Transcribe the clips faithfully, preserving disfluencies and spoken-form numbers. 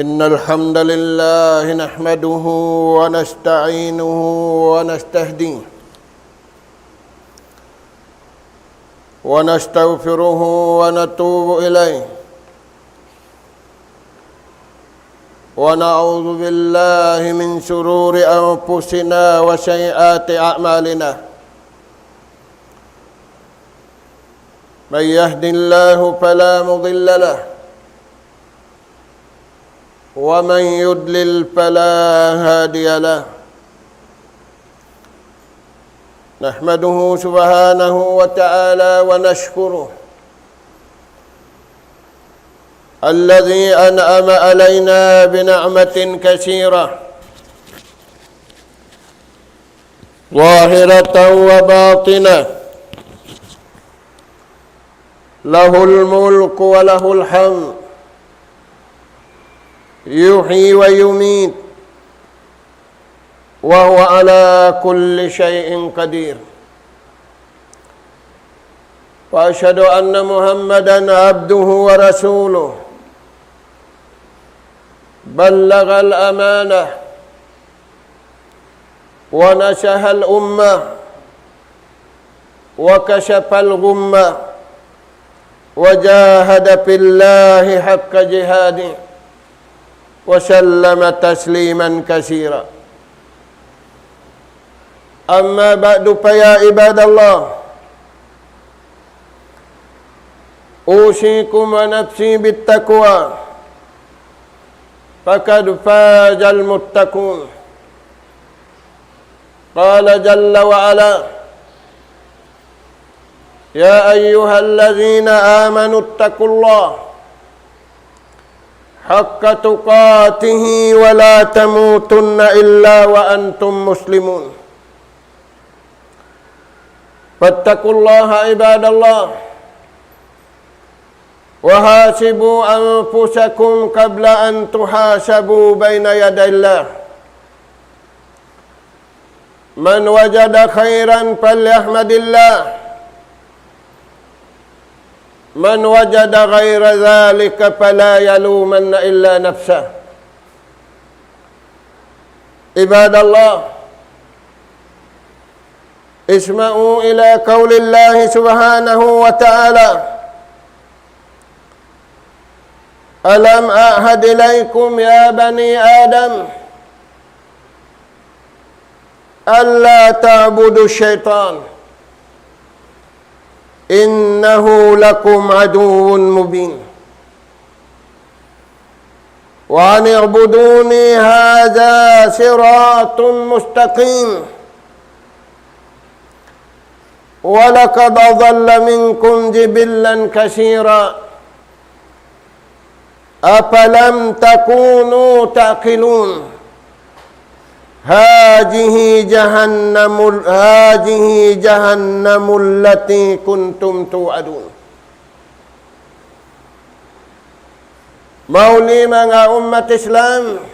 إن الحمد لله نحمده ونستعينه ونستهديه ونستغفره ونتوب إليه، ونعوذ بالله من شرور أنفسنا وسيئات أعمالنا. من يهد الله فلا مضل له، ومن يضلل فلا هادي له. نحمده سبحانه وتعالى ونشكره الذي أنعم علينا بنعمة كثيرة ظاهرة وباطنة، له الملك وله الحمد، يحيي ويميت، وهو على كل شيء قدير. وأشهد أن محمدا عبده ورسوله، بلغ الأمانة ونصح الأمة وكشف الغمة وجاهد في الله حق جهاده وسلم تسليما كثيرا. أما بعد، فيا عباد الله، أوصيكم ونفسي بالتقوى، فقد فاز المتقون. قال جل وعلا: يا أيها الذين آمنوا اتقوا الله حق تقاته ولا تموتن إلا وأنتم مسلمون. فاتقوا الله عباد الله، وحاسبوا أنفسكم قبل أن تحاسبوا بين يدي الله. من وجد خيرا فليحمد الله، من وجد غير ذلك فلا يلومن إلا نفسه. عباد الله، اسمعوا إلى قول الله سبحانه وتعالى: ألم أعهد إليكم يا بني آدم ألا تعبدوا الشيطان إنه لكم عدو مبين. وأن اعبدوني هذا صراط مستقيم. ولقد أضل منكم جبلا كثيرا أفلم تكونوا تعقلون. هذه جهنم، هذه جهنم التي كنتم توعدون. Mauli manga ummat Islam,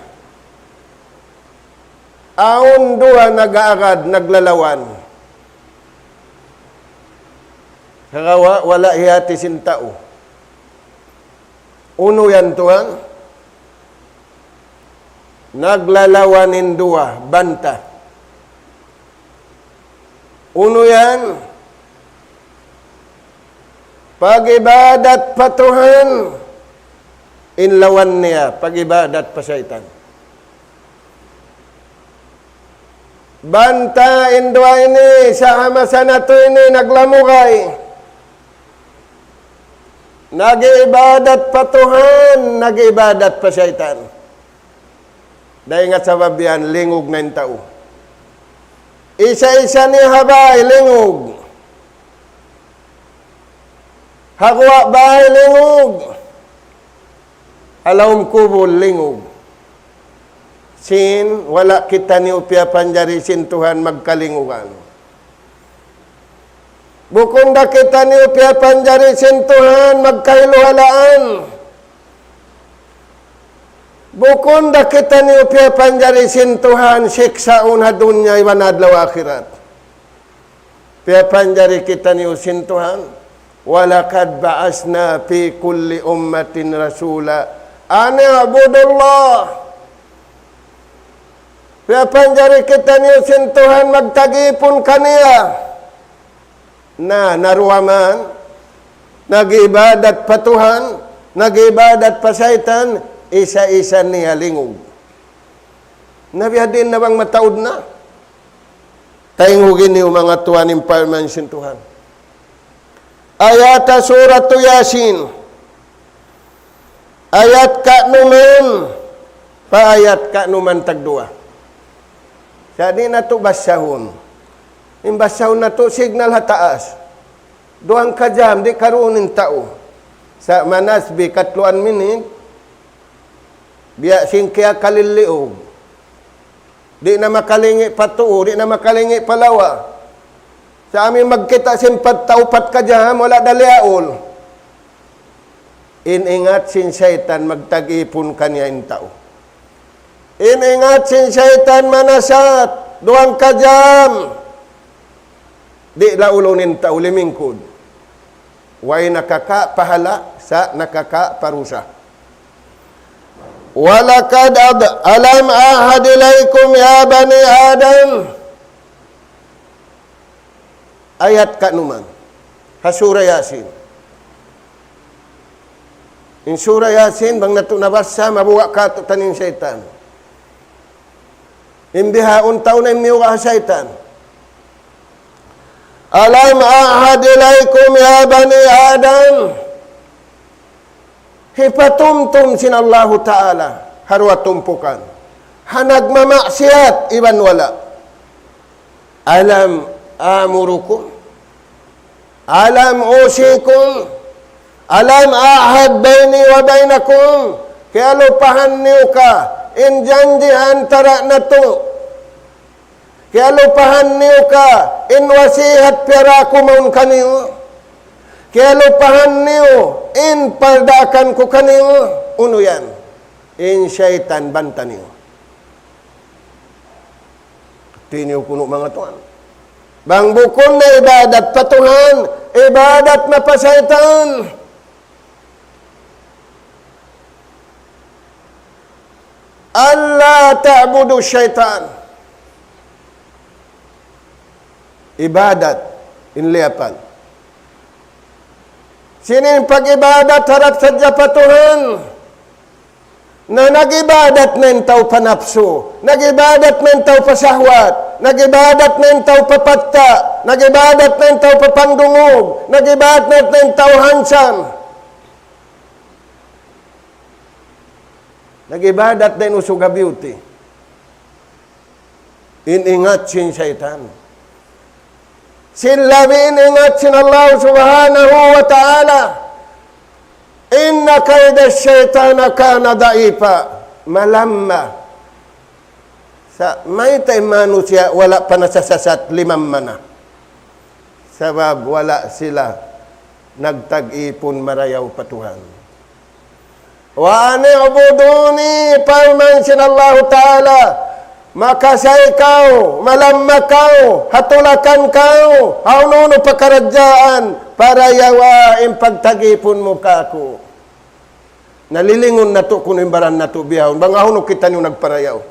awn duwa nag-aagad, naglalawan. Sagawa' wala' hiyati sin tau. Unu yan, tuwan? Naglalawan in duwa banta. Unu yan? Pag-ibadat pa Tuhan, in lawan niya, pag-ibadat pa saytan. Banta in duwa ini, sa ha masa natu' ini naglamugay. Nag-iibadat pa Tuhan, nag-iibadat pa saytan. Dayn ha sabab yan, lingug na in tau. Isa-isa niya ha bay, lingug. Ha guwa' bay, lingug. Ha lawm kubul, lingug. Sin, wala' kitaniyu piyapanjari sin Tuhan magkalingugan. Bukun da kitaniyu piyapanjari sin Tuhan magkahiluhalaan. Bukun da kitaniyu piyapanjari sin Tuhan siksaun ha dunya iban adlaw akhirat. Piyapanjari kitaniyu sin Tuhan, وَلَقَدْ بَعَثْنَا فِي كُلِّ أُمَّةٍ رَسُولًا أن اعبدوا الله. Piyapanjari kitaniyu sin Tuhan magtagipun kaniya. Na, naruwa man, nag-ibadat pa Tuhan, nag-ibadat pa saytan, isa-isa niya lingug. Na biya' diin na bang mataud na? Taingugi niyu manga tuwan in parman sin Tuhan. Ayat ha Suratu Yasin. Ayat kanuman, pa ayat kanuman tagduwa. Sa' di' natu' basahun. In basahun natu' signal ha taas. Duwang ka jam, di' karuun in tau. Sa' manasbi katluan minit, biya' sin kiyakaliliug. Di' na makalingi' pa tuu, di' na makalingi' pa lawa. Sa' amu in magkita' sin pat tau pat ka jam, wala' da liyaul. In ingat sin saytan magtagipun kaniya in tau. In ingat sin saytan manasat, duwang ka jam. Di' laulun in tau limingkud. Way nakaka' pahala', sa' nakaka' parusa. ولقد أد-، ألم أعهد إليكم يا بني آدم. Ayat kanuman. Ha Surah Yasin. In Surah Yasin, bang natu' nabassa, mabuga' katu'niyu in saytan. In bihaun tau na in miyuga' ha saytan. ألم أعهد إليكم يا بني آدم. Hipatumtum sin Allahu Ta'ala ha duwa tumpukan. Ha nagmamaksiyat iban wala'. ألم آمركم؟ ألم أوصكم؟ ألم أعهد بيني وبينكم؟ Kiyalupahan niyu ka in janji' ha antara' natu'. Kiyalupahan niyu ka in wasihat piyara ku mawn kaniyu. Kiyalupahan niyu in pardaakan ku kaniyu. Unu yan? In saytan banta niyu. Tiniyu kunu' manga tuwan. Bang bukun na ibadat pa Tuhan, ibadat na pa saytan. ألا تعبدوا الشيطان. Ibadat in liyapan. Sin in pag-ibadat harap sadja pa Tuhan. Na nag-ibadat na in tau pa napsu, nag-ibadat na in tau pa sahwat, nag-ibadat na in tau pa patta', nag-ibadat na in tau pa pangdungug, nag-ibadat na in tau handsome. Nag-ibadat na in usug ha beauty. In ingat sin saytan. Sin labi in ingat sin Allah Subhanahu wa Ta'ala. إن كيد الشيطان كان ضعيفا. Malamma. Sa' mayta' in manusiya' wala' pa nasasasat limamma na. Sabab wala' sila nagtag-ipun marayaw pa Tuhan. وأن اعبدوني, parman sin Allahu Ta'ala, makasay kaw, malamma kaw, ha tulakan kaw, ha unu-unu pakaradjaan, parayawa in pagtag-ipun mu kāku'. Nalilingun natu' kunu' in baran natu' bihaun, bang ha unu kitaniyu nagparayaw.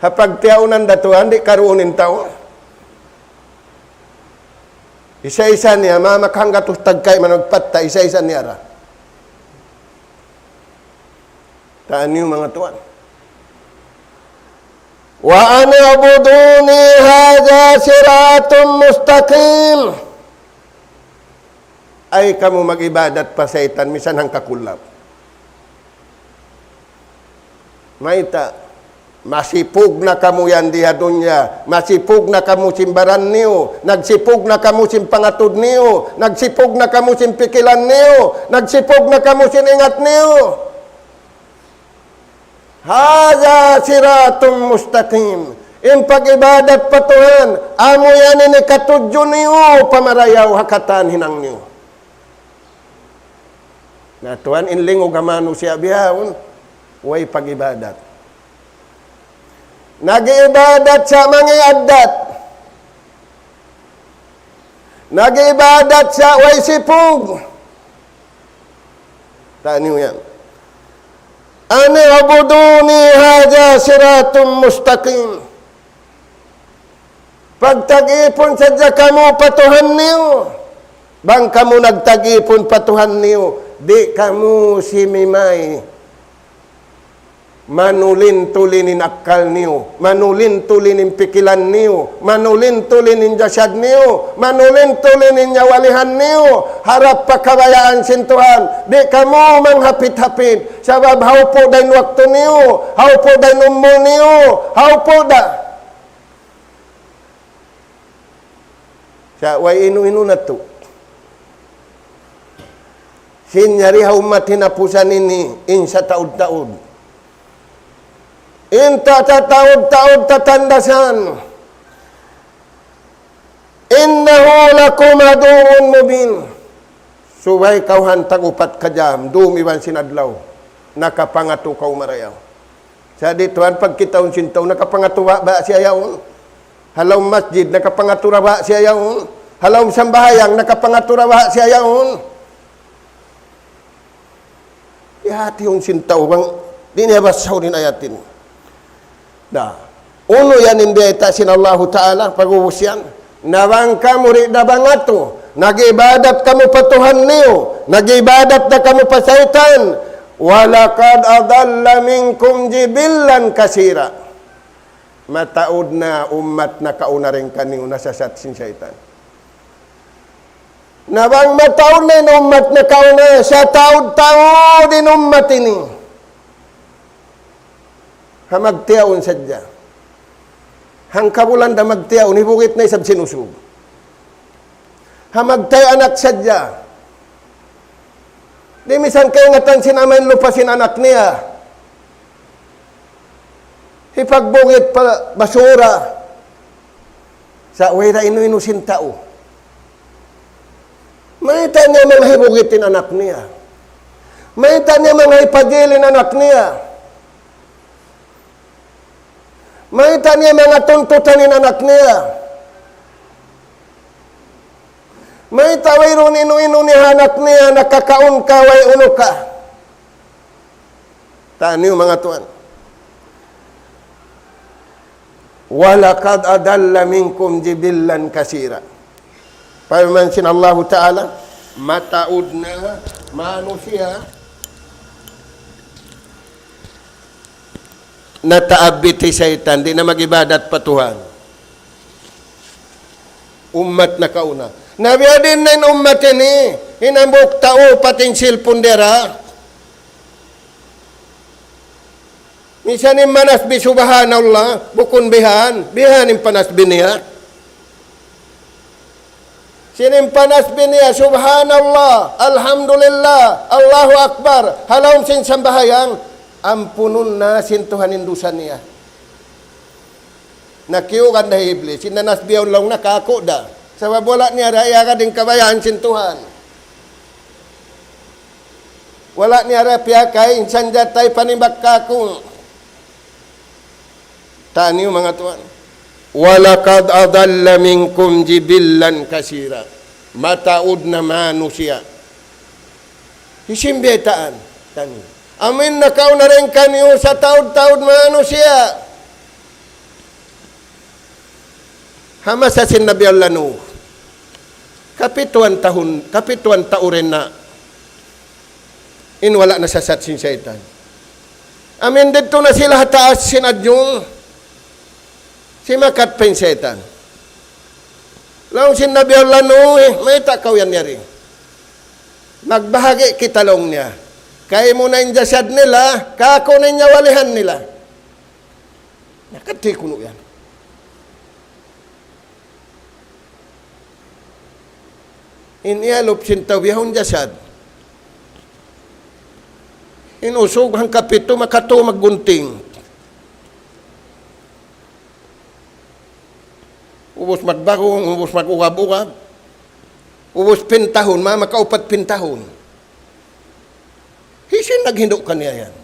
Ha pagtiyaunan da tuwan, di' karuun in tau. Isa-isa niya, ma-, makahanggatus tagkay man magpatta', isa-isa niya ra. Taan niyu manga tuwan. وأن اعبدوني هذا صراط مستقيم. Ay kamu mag-ibadat pa saytan, misan hangka kullap. Mayta', masipug na kamu yan di ha dunya, masipug na kamu sin baran niyu, nagsipug na kamu sin pangatud niyu, nagsipug na kamu sin pikilan niyu, nagsipug na kamu sin ingat niyu. هذا صراط مستقيم. In pag-ibadat pa Tuhan, amu yan in hikatudju niyu pa marayaw ha katan hinang niyu. Na tuwan in lingug ha manusiya' bihaun, way pag-ibadat. Nag-iibadat sa' mangi' addat. Nag-iibadat sa' way sipug. Taan niyu yan. أن اعبدوني هذا صراط مستقيم. Pagtag-ipun sadja kamu pa Tuhan niyu. Bang kamu nagtag-ipun pa Tuhan niyu, di' kamu simimay. Manulin-tulin in akkal niyu, manulin-tulin in pikilan niyu, manulin-tulin in jasad niyu, manulin-tulin in nyawalihan niyu, harap pa kabayaan sin Tuhan. Di' kamu manghapit-hapit, sabab haupu' da in waktu niyu, haupu' da in umul niyu, haupu' da. Sa' way inu-inu natu'. Sin yari ha ummat hinapusan ini, in sataud-taud. In ta-, sataud-taud tatandasan. إنه لكم عدو مبين. Subay kaw hantang upat ka jam, dum iban sin adlaw. Nakapangatu kaw marayaw. Sa' di' tuwan pagkitaun sin tau, nakapangatu ba, ba siya yaun? Ha lawm masjid, nakapangatu ra ba siya yaun? Ha lawm sambahayang, nakapangatu ra ba siya yaun? Hati-hatihun sin tau bang, di' niya basahun in ayat ini. Na, unu yan in biyayta' sin Allahu Ta'ala, pag-ubus yan. Na bang kamu di' da mangatu, nag-ibadat kamu pa Tuhan niyu, nag-ibadat da kamu pa saytan, ولقد أضل منكم جبلا كثيرا. Mataud na ummat nakauna dayn kaniyu nasasat sin saytan. Na bang mataud na in ummat nakauna, sataud-taud in ummat ini. Ha magtiyaun sadja. Hangkabulan da magtiyaun, hibugit na isab sin usug. Ha magtay anak sadja. Di' misan kaingatan sin ama' in lupa sin anak niya. Hipagbugit pa basura. Sa' way da inu-inu sin tau. Mayta' niya manga hibugit in anak niya. Mayta' niya manga hipajil in anak niya. Mayta' niya manga tuntutan in anak niya. Mayta' wayruun inu-inu niya ha anak niya, nakakaun ka, way unu ka. Taniyu manga tuwan. ولقد أضل منكم جبلا كثيرا. Parman sin Allahu Ta'ala, mataud na manusiya' nataabit hi saytan, di' na mag-ibadat pa Tuhan. Ummat nakauna. Na biya' diin na in ummat ini, in hambuuk tau pati in cellphone dira. Misan in manasbi subhanallah, bukun bihan, bihan in panasbi niya. Sin in panasbi niya subhanallah, alhamdulillah, Allahu Akbar, ha lawm sin sambahayang, ampunun na sin Tuhan in dusa niya. Na kiyugan da hi Iblis, in nanasbi yaun laung niya kāku' da. Sabab wala' niya da iyagad in kabayaan sin Tuhan. Wala' niya da piyakay in sanjata panimbak kāku'. Taniyu manga tuwan. ولقد أضل منكم جبلا كثيرا. Mataud na manusiya'. Hisiyu in biyaytaan? Taniyu. Amu in nakauna dayn kaniyu sataud-taud manusiya'. Ha masa sin Nabi Allah Nuh. Kapituan tahun, kapituan tau dayn na in wala' nasasat sin saytan. Amu in didtu na sila ha taas sin adjung, simakat pa in saytan. Laung sin Nabi Allah Nuh, eh, mayta' kaw yan yari? Magbahagi' kita laung niya. Kaymu na in jasad nila, kāku' na in nyawalihan nila. Na, kati kunu' yan. In iyalup sin tau bihaun jasad. In usug hangkapitu makatu maggunting. Ubus magbahung, ubus mag-ugab-ugab. Ubus pintahun, ma-, makaupat pintahun. Hisiyu in naghindu' kaniya yan?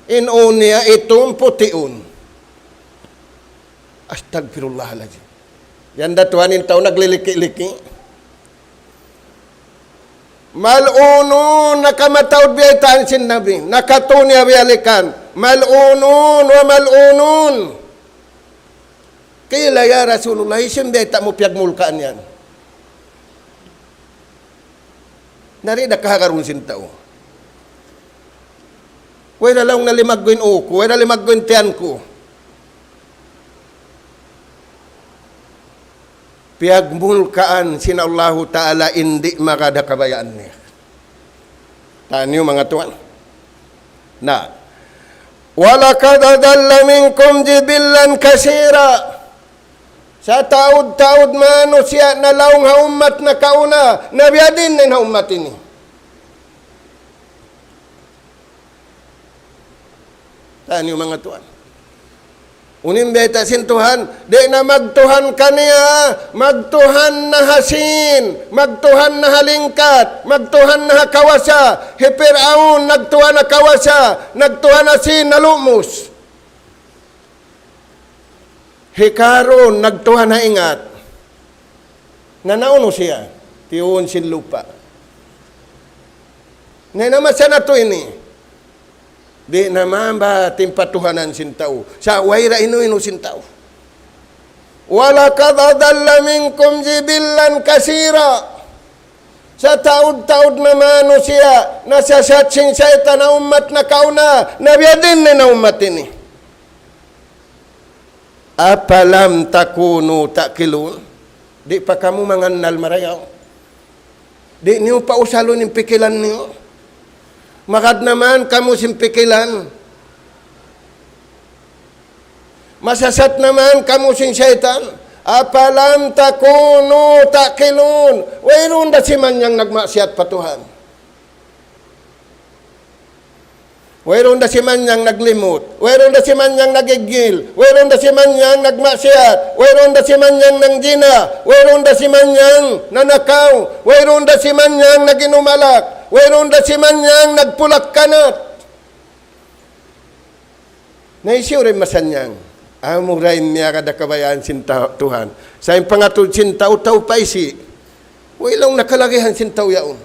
In ū niya itum, putiun. Astagfirullahalazim. Yan da tuwan in tau nagliliki-liki. Mal'unun, nakamataud biyaytaan sin Nabi. Nakatū niya biyalikan. Mal'unun wa mal'unun. Qila ya Rasulullah, hisiyu in biyayta' mu piyagmulkaan yan? Na di' da kahagarun sin tau. Way da laung na limaggu in ū ku, way da limaggu in tiyan ku. Piyagmulkaan sin Allahu Ta'ala in di' magad ha kabayaan niya. Taniyu manga tuwan. Na. وَلَقَدْ أَضَلَّ مِنْكُمْ جِبِلًّا كَثِيرًا. Sataud-taud manusiya' nalaung ha ummat nakauna, na biyadiin in ha ummat ini. Taniyu manga tuwan. Unu in bayta' sin Tuhan, di' na magtuhan kaniya, magtuhan na ha Sin, magtuhan na ha lingkat, magtuhan na ha kawasa, hi Pir'aun nagtuhan ha kawasa, nagtuhan ha Sin, nalumus. Hi Karun nagtuhan ha ingat. Na naunu siya, tiyuun sin lupa'. Na, na masa natu' ini. Di' na mabatin patuhanan sin tau. Sa' way ra inu-inu sin tau. وَلَقَدْ أَضَلَّ مِنْكُمْ جِبِلًّا كَثِيرًا. Sataud-taud na manusiya', nasasat sin saytan ha ummat nakauna, na biyadiin in ha ummat ini. أَفَلَمْ تَكُونُوا تَعْقِلُونَ. Di' pa kamu mangannal marayaw? Di' niyu pa usalun in pikilan niyu? Magad na man kamu sin pikilan. Masasat na man kamu sin saytan. أَفَلَمْ تَكُونُوا تَعْقِلُونَ. Wayruun da simanyang nagmaksiyat pa Tuhan. Wayruun da simanyang naglimut. Wayruun da simanyang nagigil. Wayruun da simanyang nagmaksiyat. Wayruun da simanyang nangjina. Wayruun da simanyang nanakaw. Wayruun da simanyang nag-inum alak. Wayruun da simanyang nagpulak-kanat. Na hisiyu ra in masanyang? Amura in miyagad ha kabayaan sin ta-, Tuhan. Sa' in pangatud sin tau, tau paisi'. Way laung na kalagihan sin tau yaun.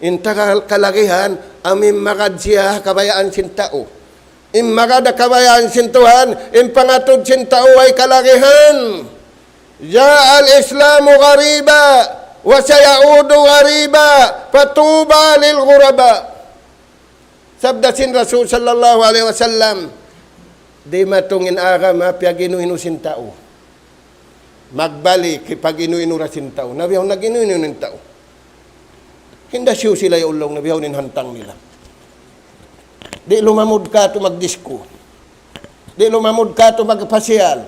In taga kalagihan, amu in magad siya ha kabayaan sin tau. In magad ha kabayaan sin Tuhan, in pangatud sin tau way kalagihan. جَاءَ الْإِسْلَامُ غَرِيبًا وَسَيَعُودُ غَرِيبًا فَطُوبَى لِلْغُرَبَاءِ. Sabda sin Rasul sallallahu alayhi wasallam, dimatung in agama piyag-inu-inu sin tau. Magbalik hipag-inu-inu ra sin tau. Na bihaun nag-inu-inu in tau. Hinda siyu sila yaun laung, na bihaun in hantang nila. Di' lumamud katu' magdisko. Di' lumamud katu' magpasiyal.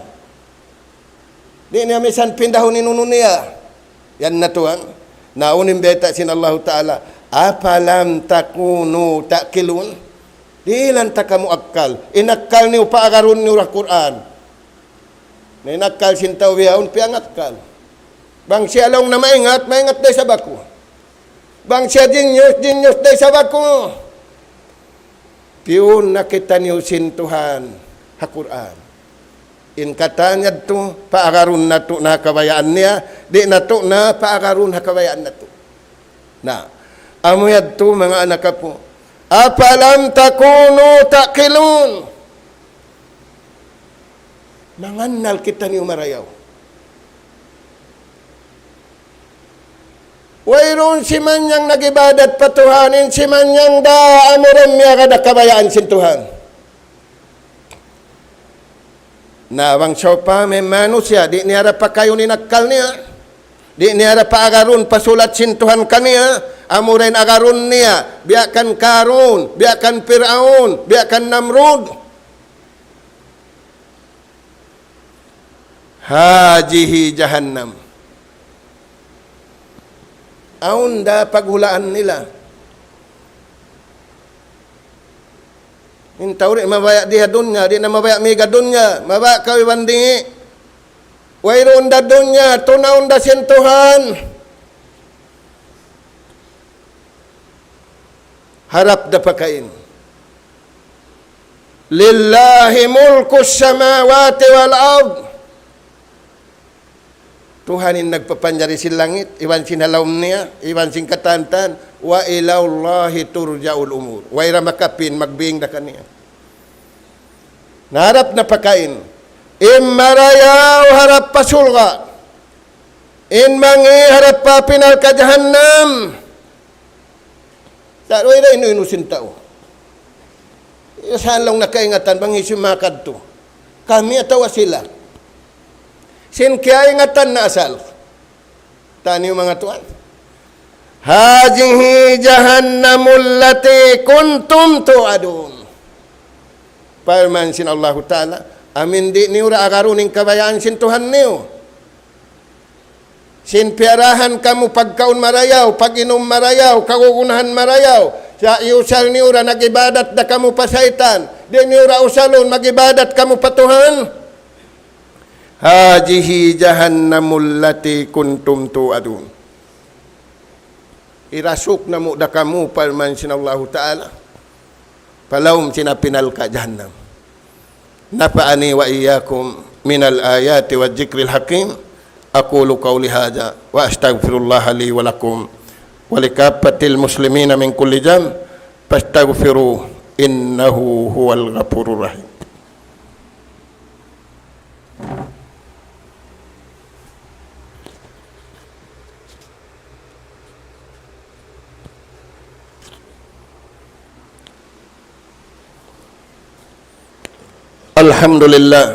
Di' niya misan pindahun in unu niya. Yan na tuwan. Na unu in bayta' sin Allahu Ta'ala. أَفَلَمْ تَكُونُوا تَعْقِلُونَ. Dihilan ta kamu akkal. In akkal niyu paagarun niyu ha Qur'an. Na in akkal sin tau bihaun piyangakkal. Bang siya laung na maingat, maingat da isab aku. Bang siya genius, genius da isab aku. Piyun na kitaniyu sin Tuhan ha Qur'an. In katan yadtu, paagarun natu' na ha kabayaan niya, di' natu' na paagarun ha kabayaan natu'. Na, amu yadtu manga anak apu'. أَفَلَمْ تَكُونُوا تَعْقِلُونَ. Mangannal kitaniyu marayaw. Wayruun simanyang nag-ibadat pa Tuhan, in simanyang da amu ra in miyagad ha kabayaan sin Tuhan. Na bang sawpama in manusiya', di' niya da pakayun in akkal niya. Di' niya da paagarun pa sulat sin Tuhan kaniya, amu ra in agarun niya, biya' kan Karun, biya' kan Pir'aun, biya' kan Namrud. هَٰذِهِ جَهَنَّمُ. Awn da paghulaan nila. In tau di' mabaya' di ha dunya, di' na mabaya' mig ha dunya, mabaya' kaw iban di'. Wayruun da dunya, tunaun da sin Tuhan. Harap da pakain. لِلَّهِ مُلْكُ السَّمَاوَاتِ وَالْأَرْضِ. Tuhan in nagpapanjari sin langit, iban sin ha lawm niya, iban sin katan-katan, وإلى الله ترجع الأمور. Way da makapin magbing da kaniya. Na harap na pakain. In marayaw harap pa surga'. In mangi' harap pa api narka' jahannam. Sa' way da inu-inu sin tau. Sa' laung nakaingatan bang hisiyu makadtu. Kami atawa sila. Sin kiyaingatan na asal. Taniyu manga tuwan. هذه جهنم التي كنتم توعدون. Parman sin Allahu Ta'ala, amu in di' niyu da agarun in kabayaan sin Tuhan niyu. Sin piyarahan kamu pagkaun marayaw, pag-inum marayaw, kagunahan marayaw. Sa' iyusal niyu da nag-ibadat da kamu pa saytan. Di' niyu da usalun mag-ibadat kamu pa Tuhan. هذه جهنم التي كنتم توعدون. Irasuk namu' da kamu, parman sin Allahu Ta'ala, pa lawm sin api narka' jahannam. نفعني وإياكم من الآيات والذكر الحكيم. أقول قولي هذا وأستغفر الله لي ولكم ولكافة المسلمين من كل ذنب فاستغفروه إنه هو الغفور الرحيم. الحمد لله.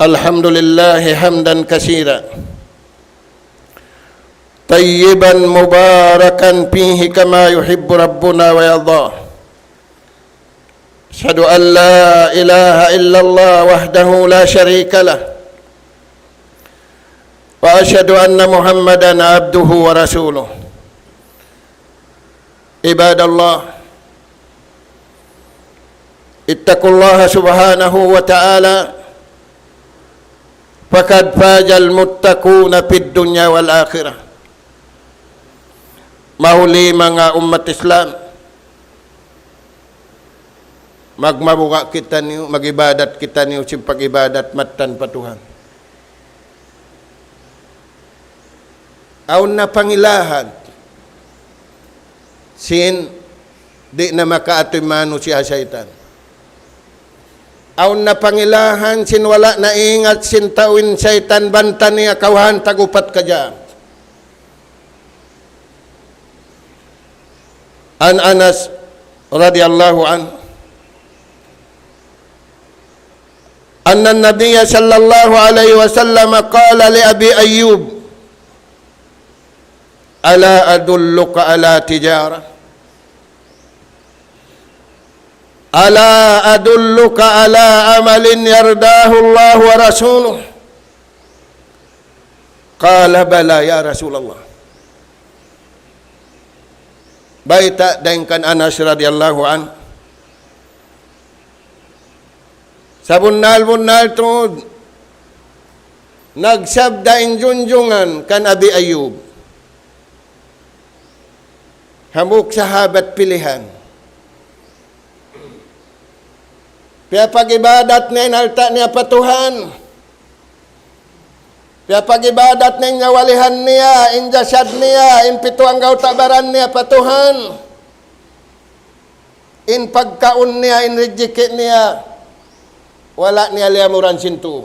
الحمد لله حمدا كثيرا طيبا مباركا فيه كما يحب ربنا ويرضى. أشهد أن لا إله إلا الله وحده لا شريك له، وأشهد أن محمدا عبده ورسوله. عباد الله، اتقوا الله سبحانه وتعالى، فقد فاز المتقون في الدنيا والآخرة. Mahuli manga ummat Islam, magmabuga' kitaniyu, mag-ibadat kitaniyu sin pag-ibadat mattan pa Tuhan. Awn na pangilahan sin di' na makaatu in manusiya' ha saytan. Awn na pangilahan sin wala' na ingat sin tau in saytan banta niya kawhaan tag-upat ka jam. عن أنس رضي الله عنه أن النبي صلى الله عليه وسلم قال لأبي أيوب: ألا أدلك على تجارة، ألا أدلك على عمل يرضاه الله ورسوله؟ قال: بلى يا رسول الله. Bayta' dayn kan Anas radiyallahu anhu. Sabunnal-bunnal tuud, nagsabda in junjungan kan Abi Ayyub. Hambuuk sahabat pilihan. Piyapag-ibadat niya in alta' niya pa Tuhan. Piyapag-ibadat niya in nyawalihan niya, in jasad niya, in pitu anggawta' baran niya pa Tuhan. In pagkaun niya, in rijiki' niya, wala' niya liyamuran sin tū.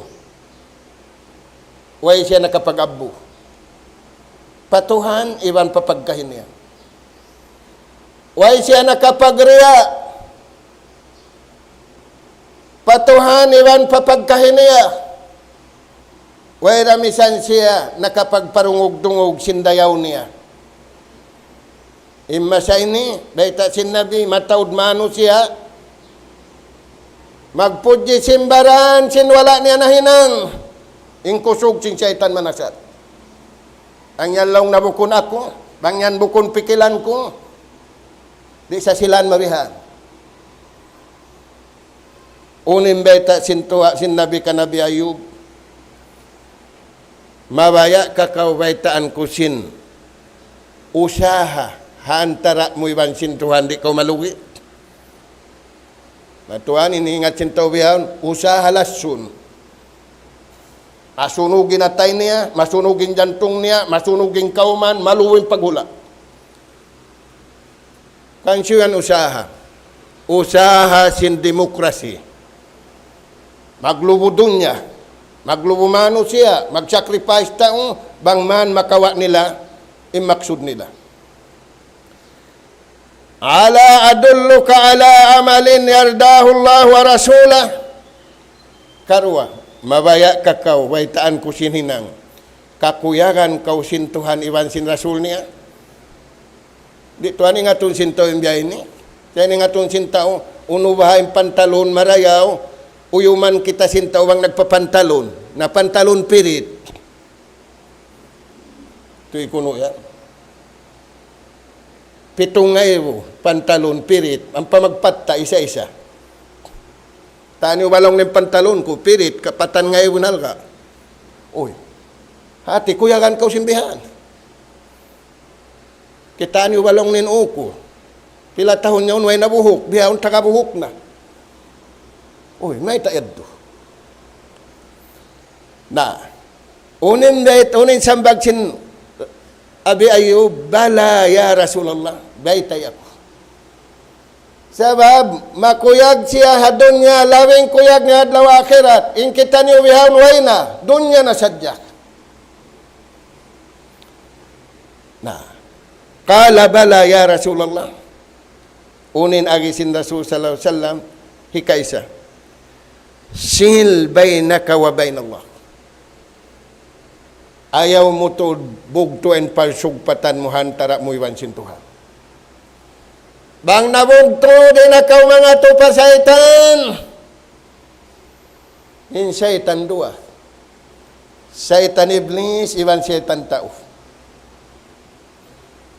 Way siya nakapag-abbu pa Tuhan iban pa pagkahi niya. Way siya nakapagriya' pa Tuhan iban pa pagkahi niya. Way da misan siya nakapagparungug-dungug sin dayaw niya. In masa ini, bayta' sin Nabi, mataud manusiya' magpudji sin baran sin wala' niya nahinang. In kusug sin saytan manasat. Bang yan laung na bukun aku, bang yan bukun pikilan ku, di' sa silan marihan. Unu in bayta' sin tuwa' sin Nabi kan Nabi Ayub, mabaya' ka kaw baytaan ku sin usaha ha antara' mu iban sin Tuhan di' kaw malugi'. Na tuwan, in ingat sin tau bihaun, usaha lassun. Masunug in atay niya, masunug in jantung niya, masunug in kawman, maluwi in paghula'. Kansiyu yan usaha? Usaha sin demokrasi. Maglubu dunya, maglubu manusiya', mag-sacrifice tau, bang man makawa' nila in maksud nila. ألا أدلك على عمل يرضاه الله ورسوله؟ Karuwa, mabaya' ka kaw, baytaan ku sin hinang, kakuyagan kaw sin Tuhan iban sin Rasul niya? Di' tuwan ingatun sin tau in biya' ini. Sa' in ingatun sin tau, unu baha' in pantalon marayaw, uyuman kita sin tau bang nagpapantalon. Na pantalon pirit. Tuy kunu' yan. Pitung ngaibu, pantalon, pirit, ampa magpatta, isa-isa. Taniyu balong nin pantalon ku, pirit, kapatan ngaibu nalga'. Uy, hati, kuyagan kaw sin bihan. Kitaniyu balong nin uku. Pila tahun yaun, way na buhuk, bihaun taga buhuk na. Uy, mayta' yadtu? Na, unu in bayt-, unu in sambag sin Abi Ayyub, بلى يا رسول الله, baytai aku. Sabab, makuyag siya ha dunya, labi in kuyag niya adlaw akhirat. In kitaniyu bihaun way na, dunya na sadja. Na, قال بلى يا رسول الله. Unu in agi sin Rasul sallallahu alayhi wasallam, hikaisa. صل بينك وبين الله. Ayaw mu tuud bugtuun in pagsugpatan mu ha antara' mu iban sin Tuhan. Bang nabugtu' di' na kaw mangatu' pa saytan. In saytan duwa. Saytan Iblis iban saytan tau.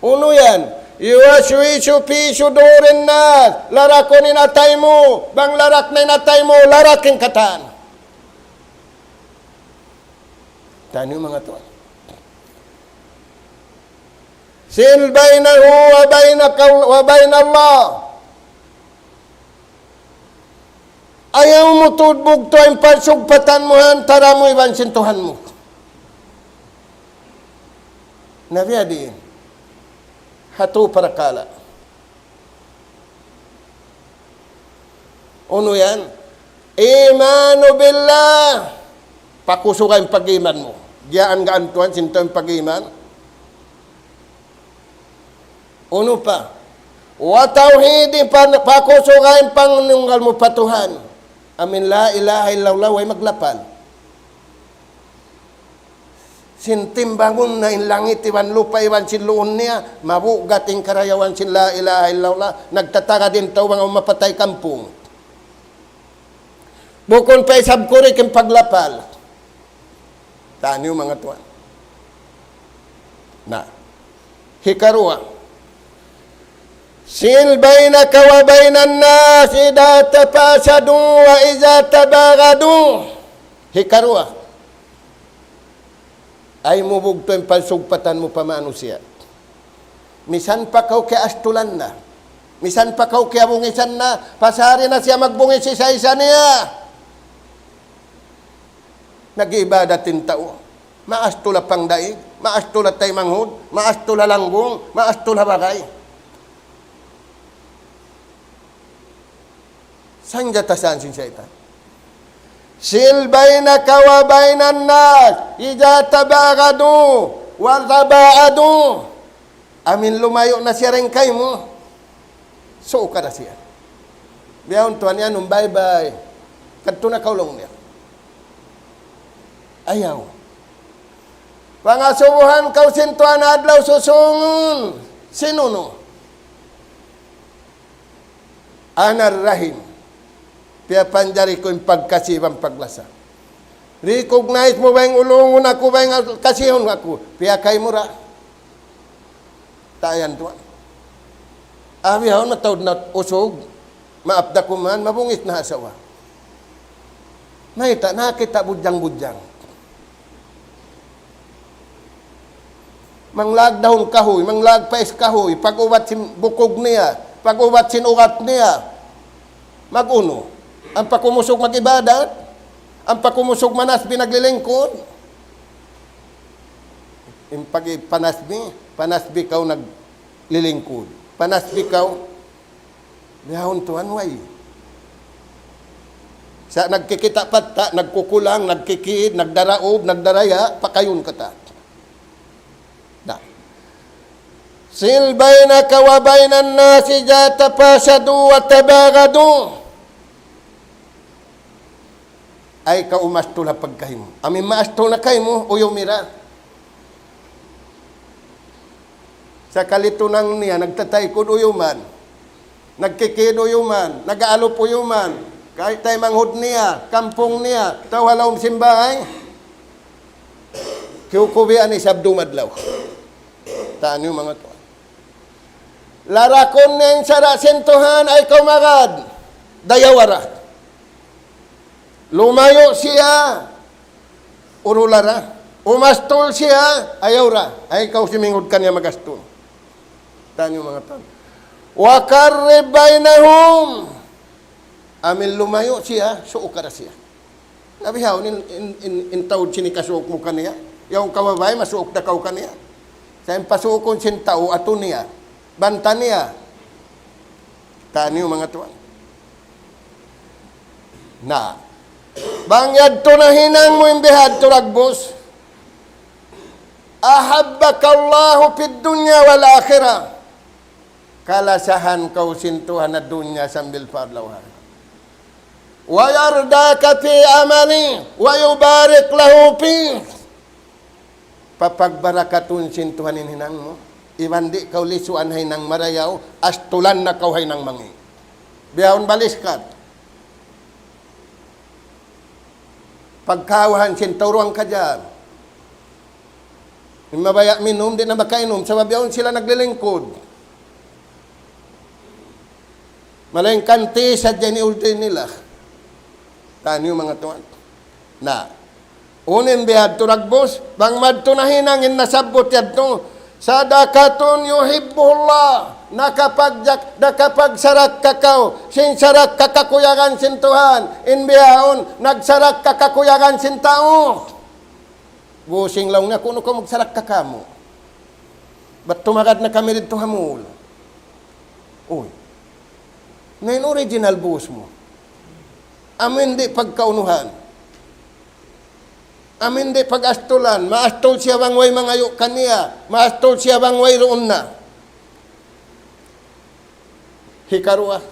Unu yan? يوسوس في صدور الناس. Larakun in atay mu. Bang larak na in atay mu, larak in katan. Taniyu manga tuwan. صل بينه وبينك وبين الله. Ayaw mu tuud bugtuun in pagsugpatan mu ha antara' mu iban sin Tuhan mu. Na biya' diin. Ha tū parakala'. Unu yan? الإيمان بالله. Pakusuga in pag-iman mu. Giyaan gaan tuwan sin tau in pag-iman. Unu pa? والتوحيد, pa-, pakusuga in pangnunggal mu pa Tuhan. Amu in لا إله إلا الله, way maglapal. Sin timbangun na in langit iban lupa' iban sin luun niya, mabugat in karayawan sin لا إله إلا الله, nagtatagad in tau bang awn mapatay kampung. Bukun pa isab kurik in paglapal. Taniyu manga tuwan. Na, hikaruwa. صل بينك وبين الناس إذا تحاسدوا وإذا تباغضوا. Hikaruwa. Ayaw mu bugtuun in pagsugpatan mu pa manusiya'. Misan pa kaw kiyaastulan na. Misan pa kaw kiyabungisan na. Pasari na siya magbungis isa-isa niya. Nag-iibadat in tau. Maastul ha pangdaig, maastul ha taymanghud, maastul ha langgung, maastul ha bagay. Sanjata san sin saytan. صل بينك وبين الناس إذا تباغضوا وتباعدوا. Amu in lumayu' na siya dayn kaymu, suuka da siya. Bihaun tuwan yan, um, bye-bye. Kadtu na kaw laung niya. Ayaw. Pangasubuhan kaw sin Tuhan adlaw susūngun. Sin unu? أنا الرحيم. Piyapanjari ku in pagkasi iban paglasa. Recognize mu ba in ulungun aku, ba in kasihun aku? Piyakay mu ra. Tayan tuwan. Abi haun mataud na usug. Maap da kuman, mabungis na asawa. Mayta', nakita' budjang-budjang. Manglag dahun kahuy, manglag pais kahuy, pag-ubat sin bukug niya, pag-ubat sin ugat niya. Mag-unu? Ampa kumusug mag-ibadat? Ampa kumusug manasbi naglilingkud. In pag-, panasbi, panasbi kaw naglilingkud. Panasbi kaw, bihaun tuwan way. Sa' nagkikita' patta', nagkukulang, nagkikid, nagdaraub, nagdaraya, pakayun kata'. Na. صل بينك وبين الناس إذا تفاسدوا وتباغضوا. Ay kaw umastul ha pagkahi mu. Amu in maastul na kaymu, uyumi ra. Sakali tunang niya, nagtataykud uyuman. Nagkikid uyuman, nag-aalup uyuman. Kahit taymanghud niya, kampung niya, tau ha lawm sin bāy. Kiyukubian isab dumadlaw. Taniyu manga tuwan. Larakun niya in sara' sin Tuhan, ay kaw magad. Dayawa ra. Lumayu' siya, urula ra. Umastul siya, ayaw ra. Ay kaw simingud kaniya magastul. Taniyu manga tuwan. وقرب بينهم. Amu in lumayu' siya, suuka ra siya. Na bihaun in, in, in, in taud sin hikasuuk mu kaniya. Yaun kaw ha bāy, masuuk da kaw kaniya. Sa' in pasuukun sin tau, atu niya. Banta niya. Taniyu manga tuwan. Na. Bang yadtu na hinang mu in bihadtu dagbus. أحبك الله في الدنيا والآخرة. Kalasahan kaw sin Tuhan ha dunya sambil pa adlaw akhirat. ويرضاك في عمله ويبارك له فيه. Papagbarakatun sin Tuhan in hinang mu. Iban di' kaw lisuan ha hinang marayaw, astulan na kaw ha hinang mangi'. Bihaun baliskat. Pagkawhaan sin tau duwang kajam. In mabaya' minum, di' na makainum, sabab yaun sila naglilingkud. Malayngkan tea sadja in iuldi nila. Taniyu manga tuwan. Na, unu in bihadtu dagbus, bang madtu na hinang in nasabbut yadtu, صدقة يحبها الله, nakapagjak-, nakapagsarakka kaw, sin sarakka kakuyagan sin Tuhan, in bihaun, nagsarakka kakuyagan sin tau. Busing laung niya, kunu' kaw magsarakka kamu. Bat tumagad na kami didtu ha mall. Uy. Na in original buhus mu. Amu in di' pagkaunuhan. Amu in di' pag-astulan. Maastul siya bang way mangayu' kaniya. Maastul siya bang wayruun na. Hikaruwa,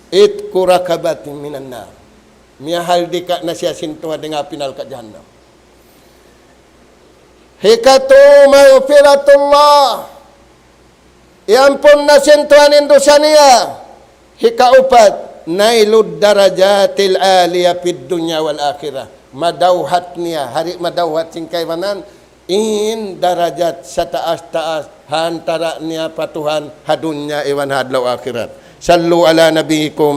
عتق رقبة من النار. Miyahaldika na siya sin Tuhan dayn ha api narka' jahannam. Hikatu, مغفرة الله. Iyampun na sin Tuhan in dusa niya. Hikaupat, نيل الدرجات العالية في الدنيا والآخرة. Madawhat niya, ha di' madawhat sin kaibanan, in darajat sataas-taas ha antara' niya pa Tuhan ha dunya iban ha adlaw akhirat. صلوا على نبيكم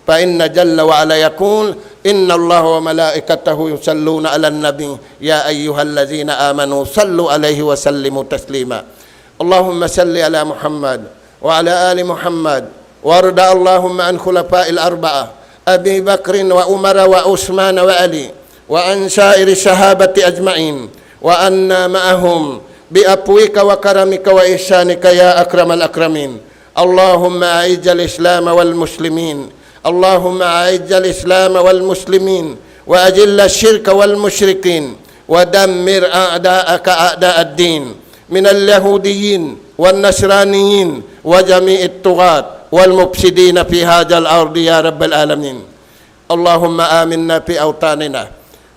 فإن جل وعلا يقول: إن الله وملائكته يصلون على النبي يا أيها الذين آمنوا صلوا عليه وسلموا تسليما. اللهم صل على محمد وعلى آل محمد، وارض اللهم عن خلفاء الأربعة أبي بكر وعمر وعثمان وعلي، وعن سائر الصحابة أجمعين، وعنا معهم بعفوك وكرمك وإحسانك يا أكرم الأكرمين. اللهم أعز الإسلام والمسلمين، اللهم أعز الإسلام والمسلمين، وأذل الشرك والمشركين، ودمر أعداءك أعداء الدين، من اليهوديين والنصرانيين وجميع الطغاة والمفسدين في هذا الأرض يا رب العالمين. اللهم آمنا في أوطاننا،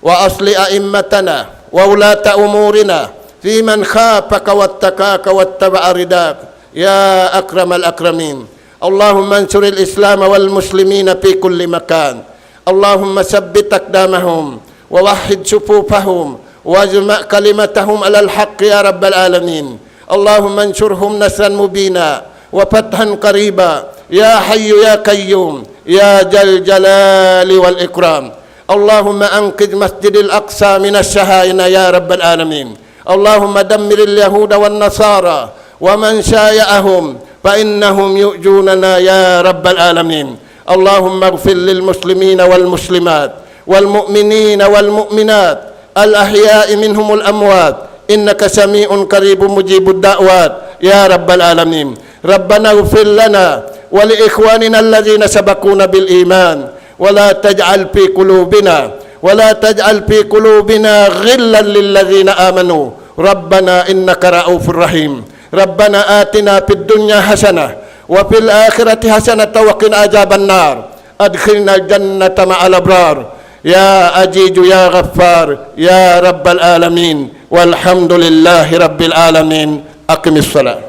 وأصلح أئمتنا وولاة أمورنا في من خافك واتقاك واتبع رضاك يا أكرم الأكرمين. اللهم انصر الإسلام والمسلمين في كل مكان. اللهم ثبت أقدامهم ووحد صفوفهم واجمع كلمتهم على الحق يا رب العالمين. اللهم انصرهم نصرا مبينا وفتحا قريبا يا حي يا قيوم يا ذا الجلال والإكرام. اللهم أنقذ مسجد الأقصى من الصهاينة يا رب العالمين. اللهم دمر اليهود والنصارى ومن شايعهم فإنهم يؤذوننا يا رب العالمين. اللهم اغفر للمسلمين والمسلمات والمؤمنين والمؤمنات الأحياء منهم والأموات إنك سميع قريب مجيب الدعوات يا رب العالمين. ربنا اغفر لنا ولإخواننا الذين سبقونا بالإيمان ولا تجعل في قلوبنا ولا تجعل في قلوبنا غلا للذين آمنوا ربنا إنك رءوف رحيم. ربنا آتنا في الدنيا حسنة وفي الآخرة حسنة وقنا عذاب النار. أدخلنا الجنة مع الأبرار. يا عزيز يا غفار يا رب العالمين. والحمد لله رب العالمين. أقم الصلاة.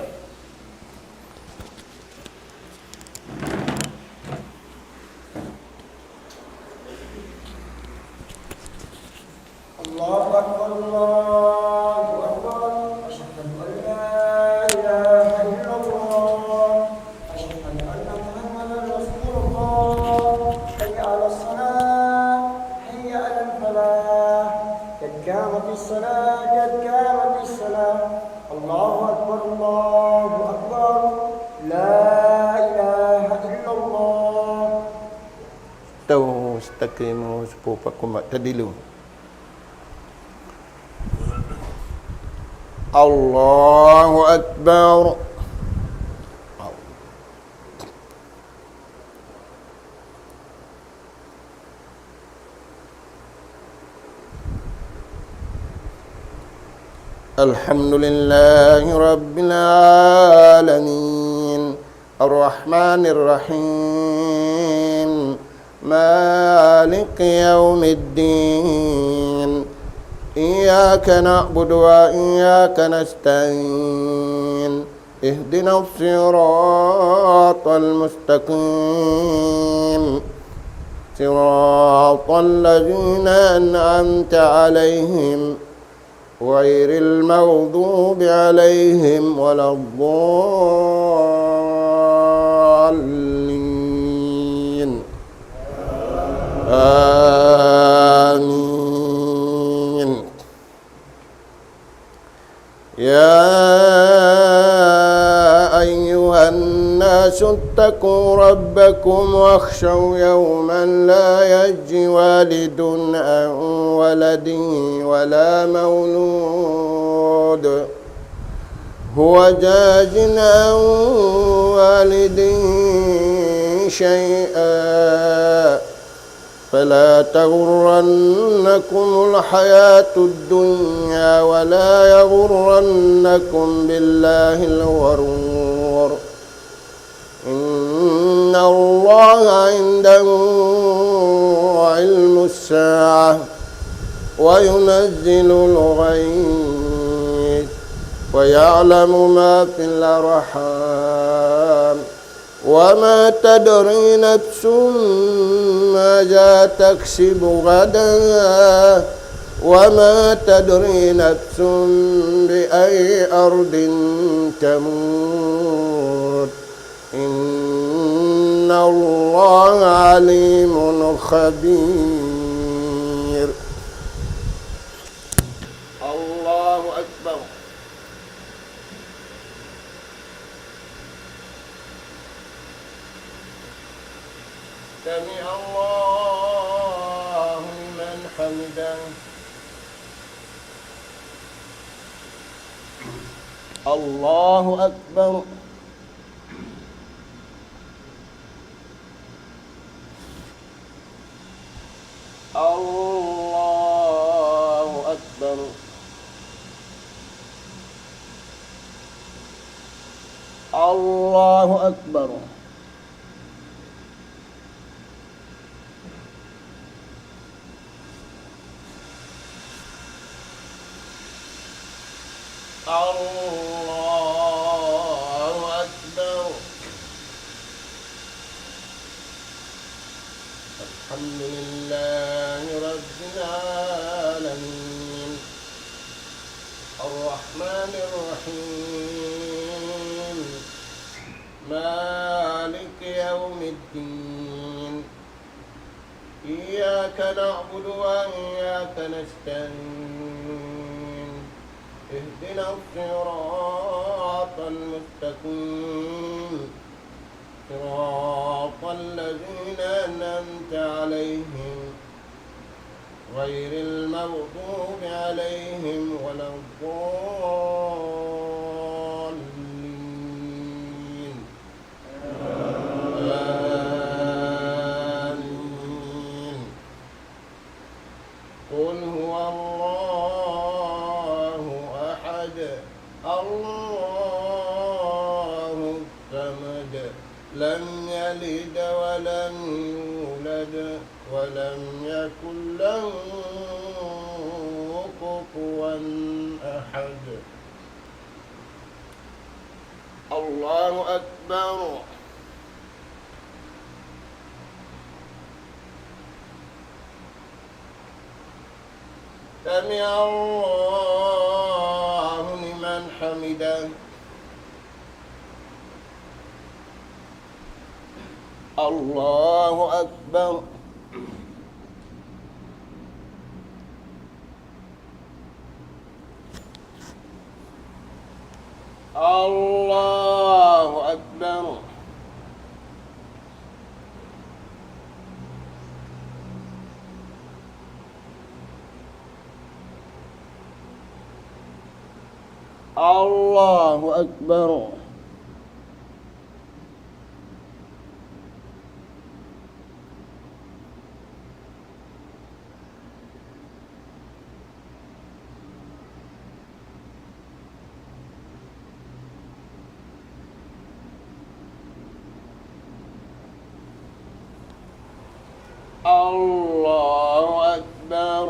الله أكبر، الله أكبر. أشهد أن لا إله إلا الله. أشهد أن محمدا رسول الله. حي على الصلاة، حي على الفلاح. قد قامت الصلاة، قد قامت الصلاة. الله أكبر، الله أكبر. لا إله إلا الله. استووا، استقيموا، صفوفكم اعتدلوا. الله أكبر. الحمد لله رب العالمين. الرحمن الرحيم. مالك يوم الدين. إياك نعبد وإياك نستعين. اهدنا الصراط المستقيم. صراط الذين أنعمت عليهم غير المغضوب عليهم ولا الضالين. آمين. يا أيها الناس اتقوا ربكم واخشوا يوما لا يجزي والد عن ولده ولا مولود هو جاز عن والده شيئا فلا تغرنكم الحياة الدنيا ولا يغرنكم بالله الغرور. إن الله عنده علم الساعة وينزل الغيث ويعلم ما في الأرحام وما تدري نفس ماذا تكسب غدا وما تدري نفس بأي أرض تموت. إن الله عليم خبير. الله أكبر. سمع الله لمن حمده. الله أكبر. الله أكبر. الله أكبر. الله أكبر. الحمد لله رب العالمين. الرحمن الرحيم. مالك يوم الدين. إياك نعبد وإياك نستعين. اهدنا الصراط المستقيم. صراط الذين أنعمت عليهم غير المغضوب عليهم ولا الضالين. آمين. قل هو الله أحد، الله الصمد، لم يلد ولم يولد، ولم يكن له كفوا أحد. الله أكبر. سمع الله لمن حمده. الله أكبر. الله أكبر. الله أكبر. الله أكبر.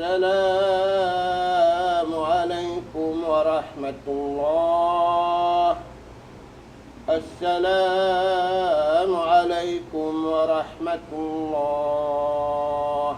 السلام عليكم ورحمة الله. السلام عليكم ورحمة الله.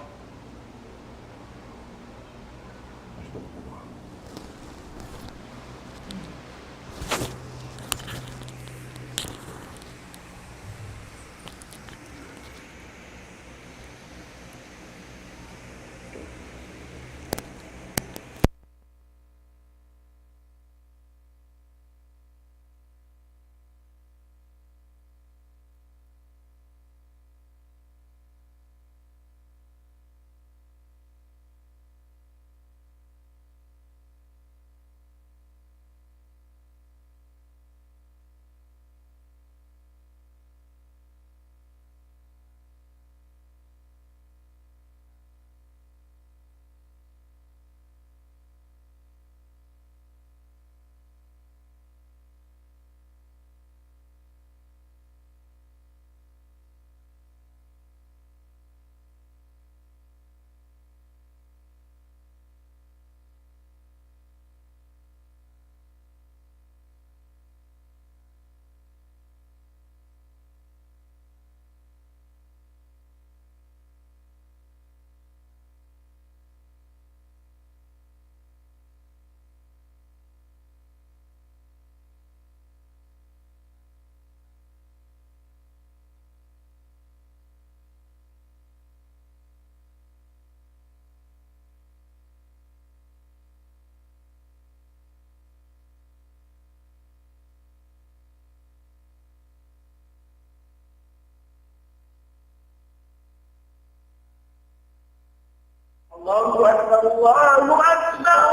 الله أكبر، الله أكبر،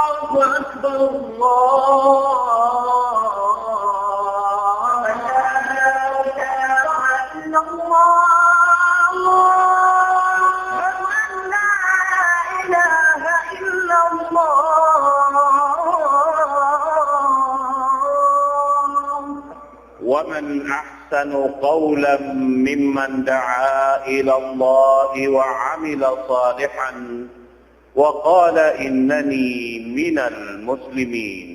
الله أكبر، الله. لا إله إلا الله. أشهد أن لا إله إلا الله. ومن أحسن قولا ممن دعا إلى الله وعمل صالحا وقال إنني من المسلمين.